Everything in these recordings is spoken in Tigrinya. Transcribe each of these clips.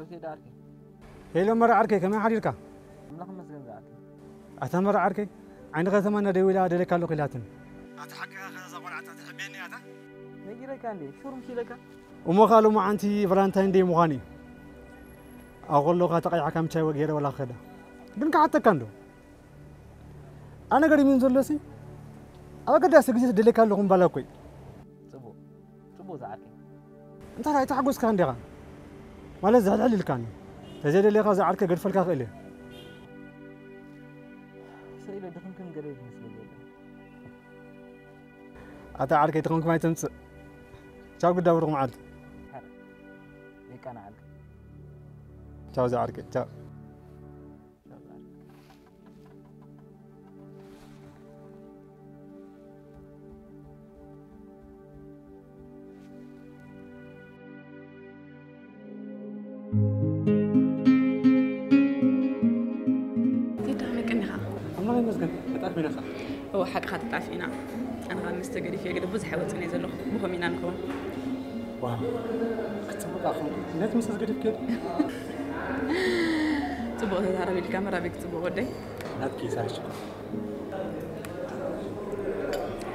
ሄሎ መራ ዓርከይ፣ ከመይ ሓዲርካ? ኣምላኽ ይመስገን ዝዓርከይ። ኣታ መራ ዓርከይ፣ ዓይኒ ከተማ እናደወላ ደለካ ኣለኹ ኢላትኒ። ኣታ ሓቅኻ ከዛ ቆልዓ እታ ትሕበየኒ እያ እታ? ነጊረካ እንዴ? ሹር ምሽ ኢለካ? እሞ ኸኣ ሎማዓንቲ ቫላንታይን ደይ ምዃኑ እዩ። ኣብ ከለኻ ተቐይሕካ ምቻይ ወጊረ ወላ ክኸዳ። ግን ክሓተካ እንዶ? ኣነ ገሪሙኒ ዘሎሲ፣ ኣብ ኣገዳሲ ግዜ ትደልየካ ኣለኹ ምባላ እኮ እዩ። ጽቡቕ፣ ጽቡቕ ዝዓርከይ። እንታይ ደኣ ኣይተሓጎስካን ዲኻ? ማለት ዝሕልሕል ኢልካኒ። ተዘይደልየካ ዝዓርከይ ገድፈልካ ክእል እየ። ስቕ ኢለ ድኽምክም ገለ ይመስለኒ ኣሎ። ኣታ ዓርከይ ተኾንኩም ኣይተምጽእ። ቻው ግዳ ብሩኽ መዓልቲ። ቻው ዝዓርከይ፣ ቻው። ቴዲ፣ ከመይ ቀኒኻ? ኣምላኽ ይመስገን፣ ተጣፊና ኸ? እወ፣ ሓቅኻ ተጣፊእና። ኣነ ኸኣ መስተ ገዲፈ ገለ ብዙሕ ኣይወጽእን እየ ዘለኹ። ብኸምኡ ኢና ንኸውን። ዋው፣ ክትጽብቕ ኣኹም። ነቲ መስተ ዝገድፍ ከይዱ። ጽቡቕ ተዛረብ ኢልካ፣ መራቢ ክጽቡቕ ወደይ። ናትኪ ይሳሽ።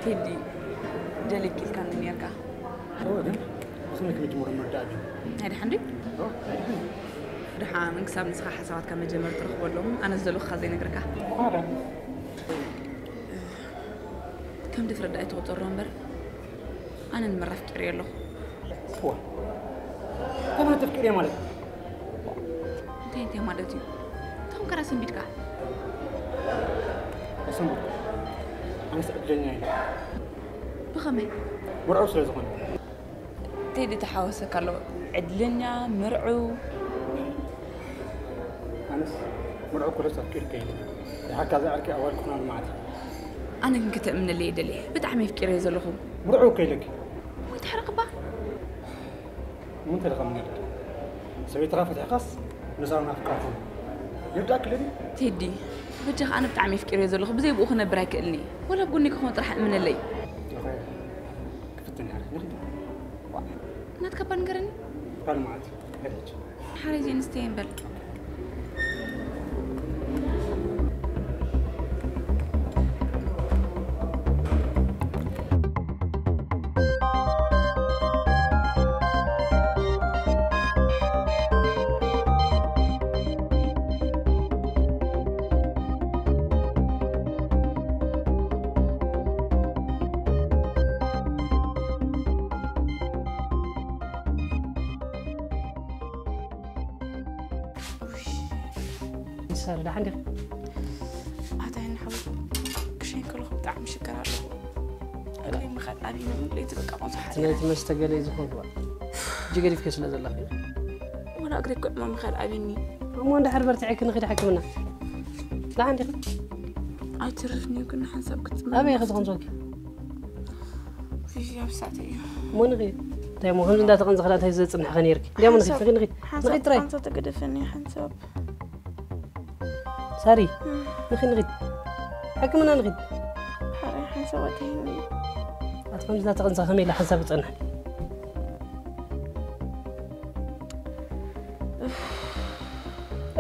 ቴዲ፣ ደልየኪ ኢልካኒ ኔርካ። እወ፣ ግን ብኸመይ ክምጅምሮ መርዳእ ግን? ናይ ደሓን ድዩ? እወ፣ ናይ ደሓን። ደሓን ክሳብ ንስኻ ሓሳባትካ መጀመር ትረኽበሎም፣ ኣነ ዝደለኹኻ ዘይነግረካ። በኋላ። ከም ድፍረት ደኣ ኣይትቑጸሮ እምበር፣ ኣነ ንምራ ኣፍቂረዮ ኣለኹ። እዋ፣ እንታይ ማለት ተፍቂረዮ ማለት? እንታይ እንታይ ማለት እዩ? እቶም ከራ ሰንቢድካ? ኣይሰንበድኩ። ኣነስ ዕድለኛ እየ። ብኸመይ? መርዑ ስለ ዝኾነ። ቴዲ ተሓወሰካ ኣሎ። ዕድለኛ፣ መርዑ። ኣነስ መርዑ እኮ ደስ ኣፍቂርካ ኢለ። ደሓር ካዛ ዓርኪ ኣዋል ክኾና ልማዓት። ኣነ ግን ከተእምነለይ እየ ደልየ። ብጣዕሚ ኣፍቂረዮ ዘለኹ። መርዑ እኮ ኢለኪ። ወይ ትሕረቕ እባ። እሞ እንታይ ኢልካ ምን ያደርግ? ሰበይትኻ ፈቲሕካስ ንሳብ ናፍቃ ትኾን። ይርዳእክ ለዲ? ቴዲ፣ በጃኻ ኣነ ብጣዕሚ ኣፍቂረዮ ዘለኹ። ብዘይ ብኡ ክነብር ኣይክእልን እየ። ወላ ኣብ ጎኒ ክኾን ጥራሕ እምነለይ። ኦኬ። ክፍትን ያህል ንኽድ። ናትካ እባ ንገረኒ። ካልእ መዓልቲ፣ ሕድ ሕጂ። ሓረይ ዘይንስተየን በል። ንሳ ደሓን ዲኺ? ኣታ ይንሓው ክሸይን ከለኹ ብጣዕሚ ሽገር ኣለኹ። እግረይ ምኻድ ኣብዩ ለይቲ በቃ መብዛሕትኡ እቲ ናይቲ መስተ ገለ እዩ ዝኾንኩ። ሕጂ ገዲፍኪ ስለ ዘለኺ። ወላ እግረይ እኮ ዕማም ምኻድ ኣብዩኒ። እሞ እንድሕር በርቲዐ ክንኸይድ ሕክምና። ደሓን ዲኺ? ኣይትርፍኒ ግን ሓንሳብ ክትመ-፣ ኣበይ ኢኺ ዝኾንኩ? እዚ ኣብ ሳዕቲ እዩ። እሞ ንኺድ። እንታይ እሞ ከምዚ እንዳተቐንዘኽላ እንታይ ዘጽንሕኸ ነይርኪ? እንዲያሞ ንኺድ፣ ሓንሳብ፣ ንኺድ፣ ንኺድ። ሓንሳብ ንኺድ ጥራይ። ኣንተ ተገደፈኒ ሓንሳብ። ሳሪ፣ እም። ንኺድ፣ ንኺድ። ሕክምና ንኺድ። ሓራይ ሓንሳብ ኣትሂኒ። ኣቲ ከምዚ እንዳተቐንዘኸ ከመይ ኢላ ሓንሳብ ክጸንሕ?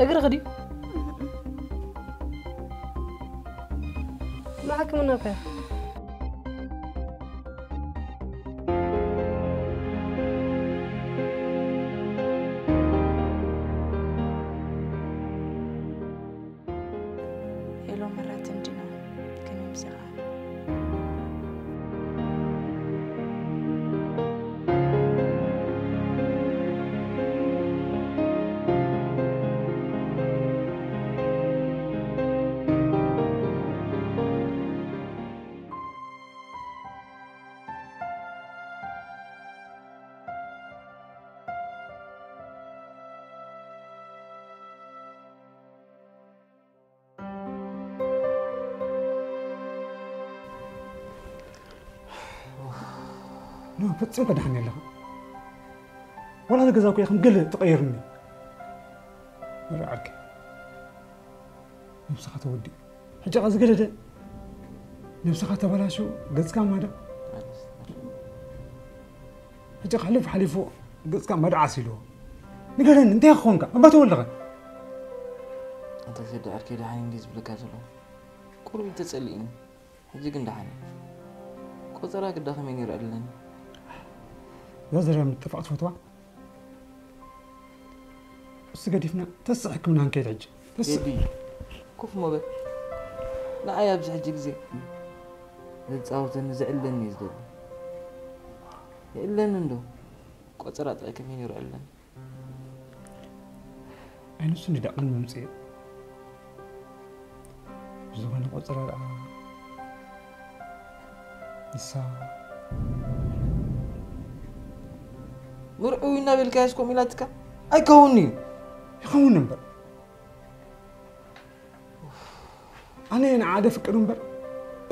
እግሪ ኽዲ። ንሕክምና እኮ እያ። ሄሎ መራትን ዲና፣ ከመይ ምሲኻ? ኖ፣ ፈጺምካ ደሓን የለኻ። ዋላ ንገዛ እኮ ኢኻ ገለ ትቐይርኒ። መርዓ ዓርከይ፣ ነብስኻ ተወዲ። ሕጂ ኸኣ ዝገደደ ነብስኻ ተበላሹ፣ ገጽካ ማዳ። ሕጂ ሓሊፉ ሓሊፉ ገጽካ መድዓስ ኢልዎ። ንገረኒ፣ እንታይ ክኾንካ? እባ ተወልኸ። ኣንታ ቴዲ ዓርከይ፣ ደሓን እንዲ ዝብለካ ዘሎ። ቁሩብ ተጸሊእኒ። ሕጂ ግን ደሓን እዩ። ቆጸራ ክዳኸም እየ ነይሩ ኣለኒ። እዛ ዘረባ ምጥፋእ ትፈትዋ? እሱ ገዲፍና ተስእ ሕክምና ክንከይድ ሕጂ። ተስእ። ቴዲ፣ ኮፍ ሞ በል። ንዓይ ኣብዚ ሕጂ ግዜ ዝጻወተኒ ዝዕለኒ እዩ ዝደሊ። ይዕለኒ እንዶ። ቆጸራ ጥራይ ከመይ ነይሩ ዕለኒ። ኣይ ንሱ እንዲ ደቐን ምምጽእ። ብዝኾነ ቆጸራ ደኣ ንሳ ምርዑ እናበልካያስ ከምኡ ኢላትካ? ኣይከውን'ዩ። ይኸውን እምበር። ኣነ ንዓደ ፍቅር እምበር፣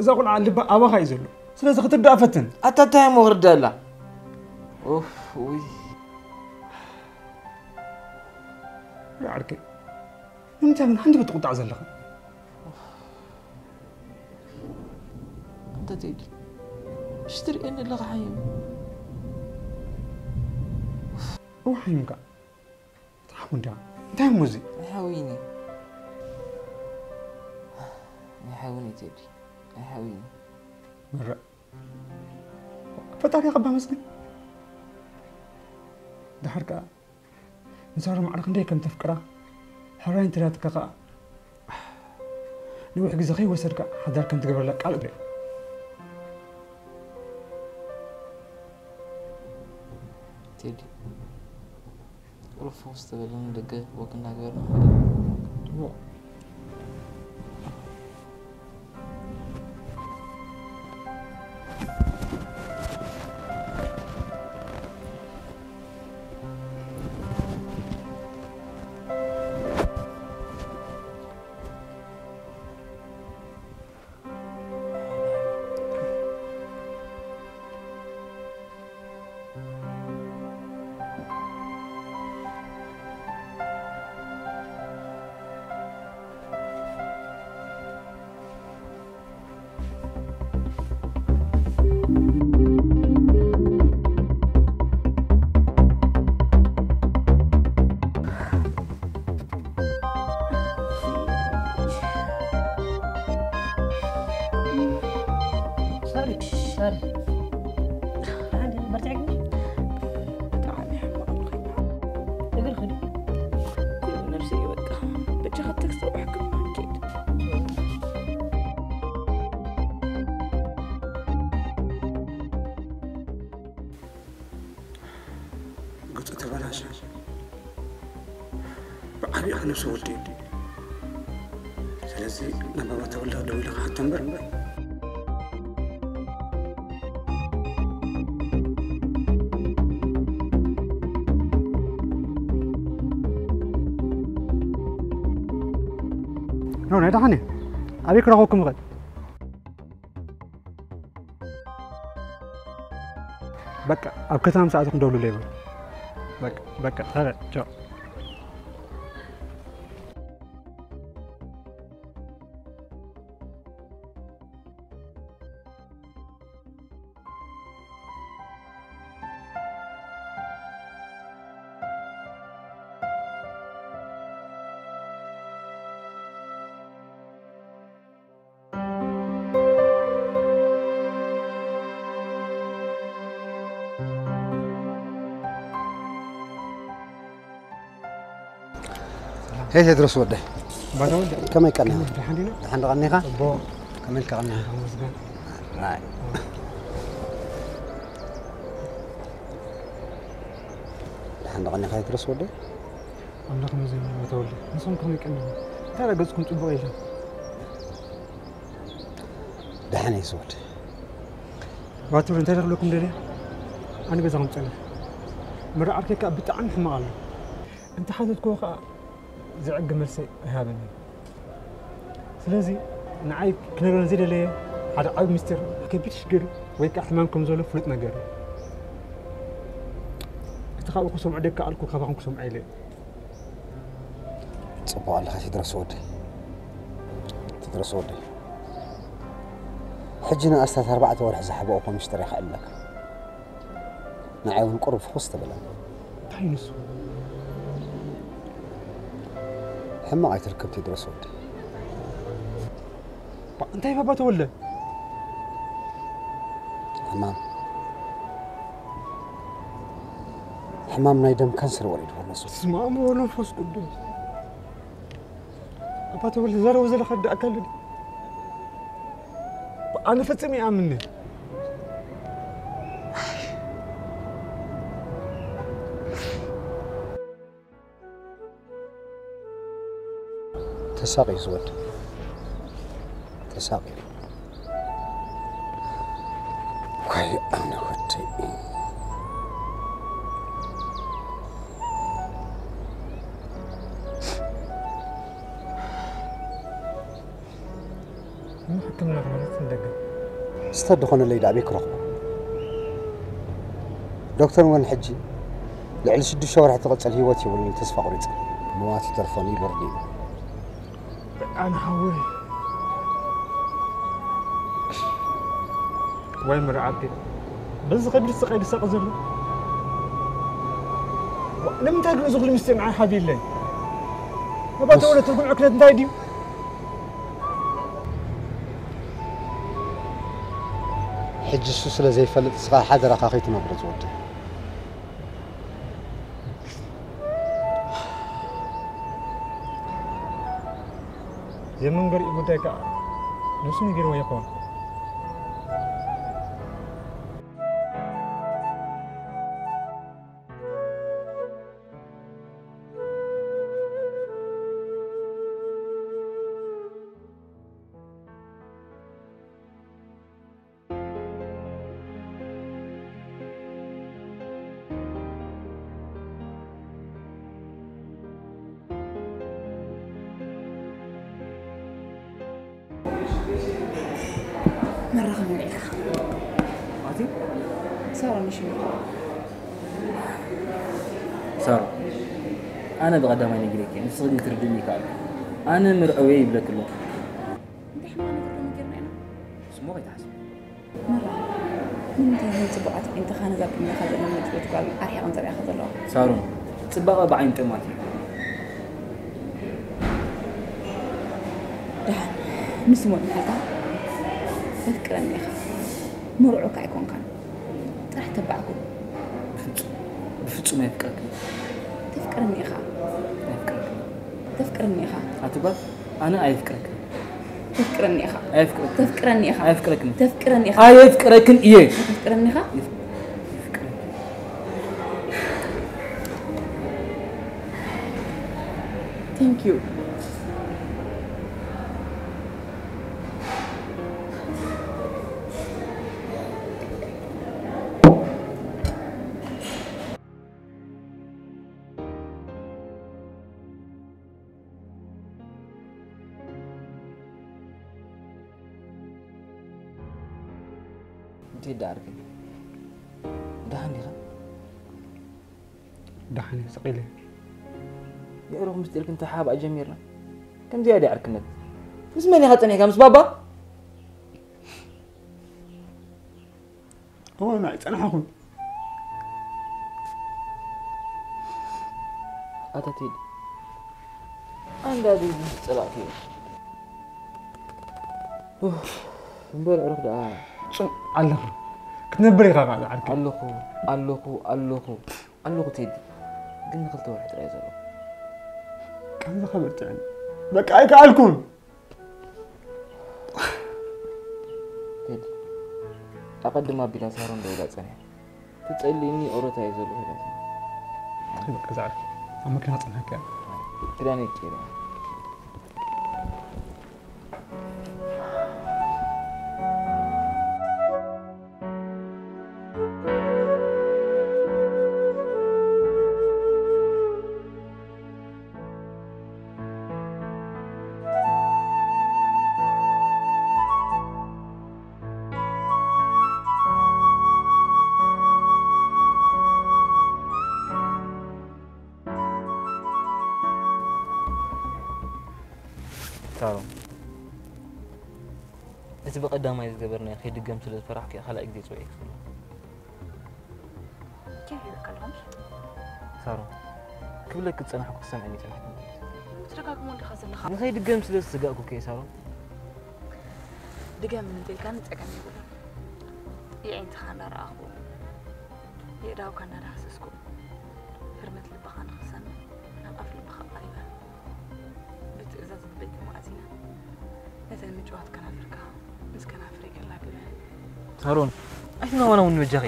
እዛ ቁልዓ ልባ ኣባኻ እዩ ዘሎ። ስለዚ ክትርዳእ ፈትን። ኣታ እንታይ እሞ ክርዳእ ኣላ? ኡፍ፣ ውይ። ያ ዓርከይ፣ ንምንታይ ግን ሃንደበት ትቁጣዕ ዘለኻ? ኣንታ ቴዲ፣ እሺ ትርእየኒ ኣለኻ ሓይም? እወ ሓይምካ። ትሓሙ እንዳ። እንታይ እሞ እዚ? ኣይሓውይኒ። ኣይሓውኒ ቴዲ። ኣይሓውይኒ። መረቕ። ፈጣሪ ከባ መስግን። ድሓር ከኣ ንሳሮ ማዕረ ክንደይ ከም ተፍቅራ፣ ሕራይ እንተ ዳትካ ከኣ፣ ነዊሕ ግዜ ከይወሰድካ ሓዳር ከም ትገብረላ ቃል እግበእ። ቴዲ፣ ቁሩብ ፈውስ ተበለኒ፣ ደገ ወክ እናገበርና ንኸይድ። ሳሪ፣ ሳሪ። ደሓን ዲኺ? በርቲዕኪ? ብጣዕሚ ሕማቕ ኣለኹ። እግርኺ ዶ? ኩሉ ነብሰይ እዩ በቃ። በጃኻ ተክስተ ውሕክም ማንኬድ። ገጹ ተበላሸ። ብዓቢኡ ነብሲ ወዲ። ስለዚ ናብ ባባ ተወልደ ደዊለ ክሓቶ እምበር። ኖ፣ ናይ ደሓን እየ። ኣበይ ክረኽበኩም እኽእል? በቃ፣ ኣብ ከተማ ምስ ኣተኹም ደውሉለይ በሉ። በቃ፣ በቃ፣ ሰላም፣ ቻው። ሄይ ቴድሮስ ወደይ። ባታ ወደ ከመይ ቀኒኻ? ከመይ ደሓን ዲና? ደሓን ዶ ቀኒኻ? ጽቡቕ። ከመይ ኢልካ ቀኒኻ? ተመስገን። ራይ። ደሓን ዶ ቀኒኻ ቴድሮስ ወደይ? ኣምላኽ መዘና ተወልደ። ንስኹም ከመይ ቀኒኹም? እንታይ ደኣ ገጽኩም ጽቡቕ የለን? ደሓን እየ ዝወድ። ባቱር እንታይ ክብለኩም ደልየ? ኣነ ገዛኹም ጸንሕ። መርዓ ዓርከይ ከኣ ብጣዕሚ ሕማቕ ኣሎ። እንተ ሓተትክዎ ከኣ ዘዕግብ መልሲ ኣይሃበንን። ስለዚ ንዓይ ክነግረን ዘይደለየ ሓደ ዓቢ ምስጢር፣ ከቢድ ሽግር ወይ ከኣ ሕማም ከም ዘሎ ፍሉጥ ነገር እዩ። እቲ ካብኡ ክሰምዖ ደይከኣልኩ ካባኹም ክሰምዖ ኢለ እየ። ጽቡቕ ኣለኻ ቴድሮስ ወደይ። ቴድሮስ ወደይ። ሕጂ ንኣስታት ኣርባዕተ ወርሒ ዝሓበእኩ ምስጢር የኽዕለካ። ንዓይ እውን ቁሩብ ፍኹስ ትብለኒ። እንታይ ንሱ? ሕማቕ ኣይትርከብ ቴድሮስ ወዲ። እንታይ ባባ ተወልደ? ሕማም፣ ሕማም ናይ ደም ካንሰር ወሪድዎ ኣሎ። ስማ ኣቦ መንፈስ ቅዱስ። ኣባ ተወልደ ዘረው ዘለኻ ዳኣካል። ኣነ ፈጽሜ ይኣምንኒ። ተሳቒ ዝወድ ተሳቒ። ኳይ ኣነ ወደይ። ንሕክምና ክመለስ ንደገ። ስተት ዝኾነለይ ዳዕቤ ክረኽቦ። ዶክተር እውን ሕጂ ልዕሊ ሽዱሽተ ወርሒ ትቕጽል ህይወት የብሉን፣ ተስፋ ቁሪጸ። ምዋት ይተርፎን ይበርድ እዩ። ኣነ ሓወይ። ወይ መርዓተይ፣ በዚ ከቢድ ስቓይ ድሳቐ ዘሎ። ዋ፣ ንምንታይ ግን እዚ ኩሉ ምስጢር ንዓይ ሓቢለይ? ኣባ ተወልደ ትርጉም ዕክነት እንታይ ድዩ? ሕጂ እሱ ስለ ዘይፈልጥ፣ ንስኻ ሓደራኻ ከይትነግሮ ዝወዲ። የመንገሪኡ ጉዳይ ከዓ ነሱ ነጊርዎ ይኸውን። መራኸቢ ውዒልካ። ኣቲ? ሳሮን ሽሙ። ሳሮን፣ ኣነ ብቐዳማይ ነጊረኪ፣ ንስኺ ግን ትርድእኒ ይከኣል። ኣነ ምርዐወይ ይብለኪ ኣለኹ። እንታይ ሕማቕ ነገር ደሞ ጌርና ኢና? ስሞ ከይትሓስቢ። መራ፣ ንምንታይ ናይ ጽቡቓት ኣዒንትኻ ነዛ ቅድሜኻ ዘላ ምጭውት ጓል ኣርሒቐን ዘርእያኻ ዘለዋ? ሳሮን፣ ጽባቐ ብዓይኒ ጥማት እዩ። ደሓን፣ ንስሞት ንሓልካ ተፍቅረኒ ኢኻ። ምርዑካ ኣይኮንካን። ጥራሕ ተባዕኩ። ብፍጹም፣ ብፍጹም ኣይፍቅረክን። ተፍቅረኒ ኢኻ። ኣይፍቅረክን። ተፍቅረኒ ኢኻ። ኣቲ ጓል፣ ኣነ ኣየፍቅረክን። ተፍቅረኒ ኢኻ። ኣየፍቅረክን። ተፍቅረኒ ኢኻ። ኣየፍቅረክን። ተፍቅረኒ ኢኻ። ኣየፍቅረክን እየ። ተፍቅረኒ ኢኻ። የፍ-፣ የፍቅረክን። Thank you። እንታይ ደኣ ኣርገ? ደሓን ዲኻ? ደሓን እየ፣ ስቕ ኢለ። የዕሩኽ ምስጢር ክንተሓባእ ጀሚርና። ከምዚኣ ድያ ዕርክነት? ምስ መን ኢኻ ጸኒሕካ? ምስ ባባ? እወ፣ ኣይጸናሕኹን። ኣታ ቴዲ፣ ኣንዳ ዲዚ ጸላእክዮ? ኡፍ፣ እምበር ዕሩኽ ደኣ። ጽም ኣለኹ። ክትነብር ኢኻ ኸኣ ዝዓርከይ። ኣለኹ፣ ኣለኹ፣ ኣለኹ፣ ኣለኹ ቴዲ። ግን ንኽልተ ወርሒ ጥራይ ዘለኹ። ቃንዛኻ በርትዐኒ። በቃ ኣይከኣልኩን። ቴዲ፣ ኣቐድም ኣቢላ ሳሮን ደዊላ ጸኒሓ። ትጸልእኒ ኦሮታ እየ ዘለኹ ኢላትኒ። በቃ ዝዓርከይ፣ ኣብ መኪና ክጸንሓካ እየ። ክዳነይ ቀይረ። ሳሮን፣ እቲ ብቐዳማይ ዝገበርናዮ ከይድገም ስለ ዝፈራሕኩ እየ ካልኣይ ግዜ ጽውዒት ክፍሎ። ከመይ ይብል ከለኹም? ሳሮን፣ ክብለኪ ዝጸናሕኩ ክትሰምዕኒ ይጸናሕኩ። ትደጋግሞ እንዲኻ ዘለኻ። ንኸይድገም ስለ ዝስጋእኩ ከየ ሳሮን። ድገም እንተልካኒ ጸገም የብሉን። የዒንትኻ እናረኣኹ፣ የእዳውካ እናዳህሰስኩ፣ ህርመት ልብኻ ንኽሰምዕ ናብ ኣፍ ልብኻ ቀሪበ፣ ብትእዛዝ ልበይ ተማእዚነ፣ ነተን ምጭዋት ከናፍርካ ምስ ከናፍረይ ከላግበ። ሳሮን፣ ኣይትናዋናውኒ በጃኺ።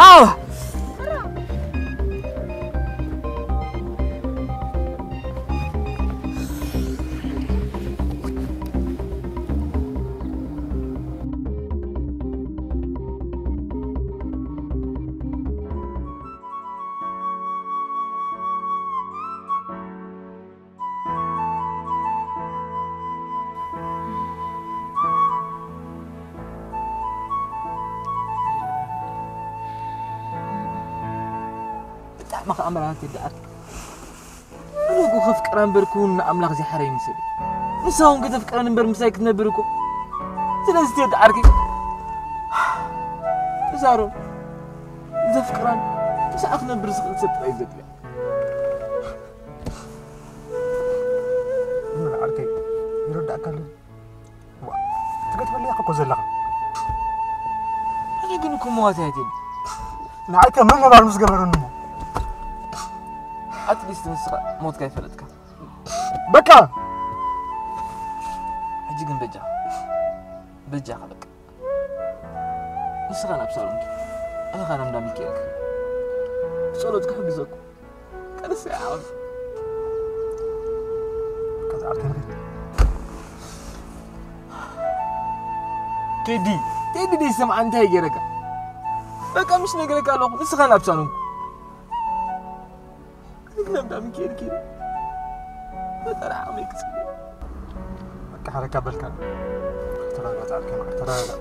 ኣዋ! ብጣዕሚ ከዓ መርሃት ይደኣት። ኣነ እኮ ከፍቅራ እምበር ክውን ንኣምላኽ ዘይሓረ ይምስል። ንሳ እውን ከተፍቅረን እምበር ምሳይ ክትነብር እኮ። ስለዚ ትየድ ዓርኪ እዛሮን ዘፍቅራን ምስኣ ክነብር ዝኽእል ሰብ ጥራይ እዩ ዘድልያ። ምን ዓርከይ ይረዳእካ ኣሎ። ዋ፣ ትገትበለይ እኮ ዘለኻ። ኣነ ግን እኮ መዋቲ ኣይትየኒ። ንዓይከ መን ነባር ምስ ገበረኒ እሞ? ኣትሊስት ንስኻ ሞትካ ይፈለጥካ። በቃ። ሕጂ ግን በጃ በጃኻ በቃ። ንስኻ ናብ ሳሎን ኪድ፣ ኣነ ኸኣ ናብ እንዳ ሚካኤል ክኸይድ። ብጸሎት ክሕግዘኩም። ቅዱስ ይዓወት። ቴዲ፣ ቴዲ ደይ ሰምዓ እንታይ ገይረካ? በቃ ምሽ ነግረካ ኣለኹ፣ ንስኻ ናብ ሳሎን። ኣነ ናብ እንዳ ሚካኤል ኪድ። ፈጣሪ ዓቕመይ ክጽልይ። በቃ ሓረካ በልካ። ተረጋጋ፣ ተረጋጋ።